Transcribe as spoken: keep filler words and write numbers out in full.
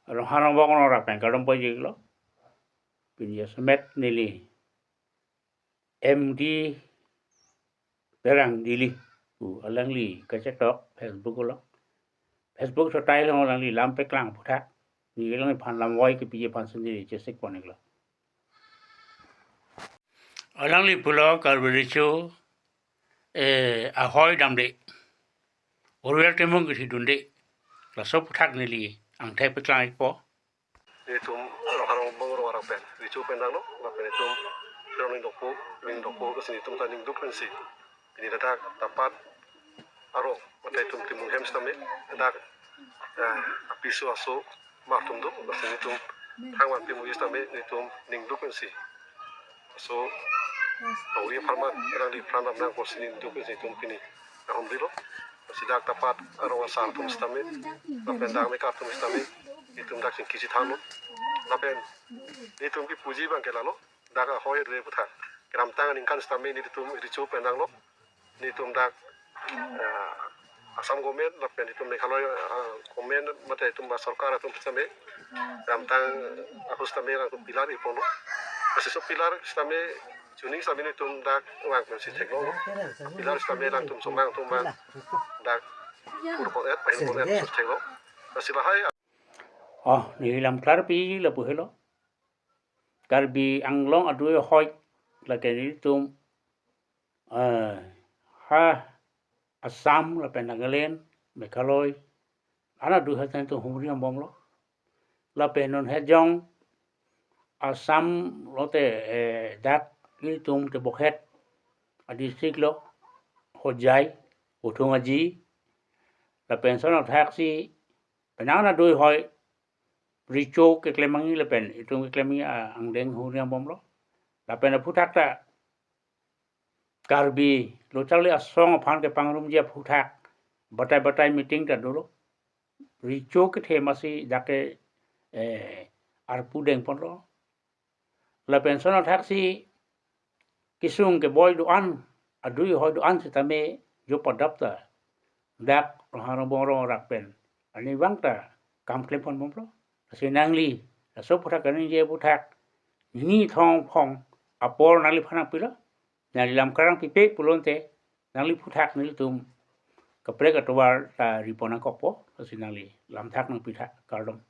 Ronghang Rongbong Rongrap pen kardom pajirlo. Pini jasemet neli M D Terang Delhi pu alangli kachetok Facebook along. Facebook sotai along alangli lam paklang aphuthak neli alangliphan lamvoi kepiji aphan si neli chesik pon-iklo. Alangli pulo Karbi Recho, eh, ahoi damde, Oriel Timung kethidunde, laso aphuthak neli angthek paklang-ikpo. Itum Ronghang Rongbong Rongrap pen Recho pen danglo, lapen itum Ronghang Ning Dokpo, Ning Dokpo, lasi itum ta ning duk pensi pini ladak dapat aro mate itum Timung hem sitame ladak, eh, apiso aso mar atum do, lasi itum thangvan pimu sitame itum ning duk pensi. So, awi apharman, erang di pran ram nang porsi ning duk pensi itum pini ahum rilo. Lasi dak dapat arong asar atum sitame, lapen dak mekar atum sitame, itum dak chingki chethanlo. Lapen itum kipuji abang ke lalo, dak ahoi re aphuthak. Kramtang aningkan sitame nelitum Recho pen danglo. Nelitum dak, eh, Assam government, lapen itum Meghalaya, eh, government, mate itum ba sorkar atum sitame, kramtang ahut sitame alangtum pillar iponlo. Lasi laso pillar sitame chuning sitame nelitum dak vang pensi theklo. Pillar sitame alangtum somang atum vang dak pur pon-et, pahin pon-et si theklo. Lasi lahai. Oh, neli lam klarpi lapu helo. Karbi Anglong adui ahoi lake nelitum, eh, ha Assam lapen Nagaland, Meghalaya, an adui ahoi ta nelitum humri angbomlo. Lapen non hejong Assam lote, eh, dak nelitum te Bokhet adistrict lo, Hojai, Uthung Aji, lapen lason athaksi penang adui ahoi Recho keklem nangji lapen itum keklem nangji a-, angdeng humri angbomlo. Lapen aphuthak ta Karbi lo charli asong aphan kepangrumji aphuthak batai batai meeting ta dolo. Recho kethe masi dak ke, eh, arpu dengponlo. Lapen lason athaksi kesung keboi do-an, adui ahoi do-an sitame jo padap ta dak Ronghang Rongbong Rongrap pen arnivang ta kam klemponbomlo. Lasi nangli laso aphuthak kaningje aphuthak, nini thong phong apor nangliphan nangpilo. Nangli lam karang pipe pulote, nangli aphuthak nelitum kaprek atovar ta ripon nangkokpo. Lasi nangli lamthak nangpitha, kardom.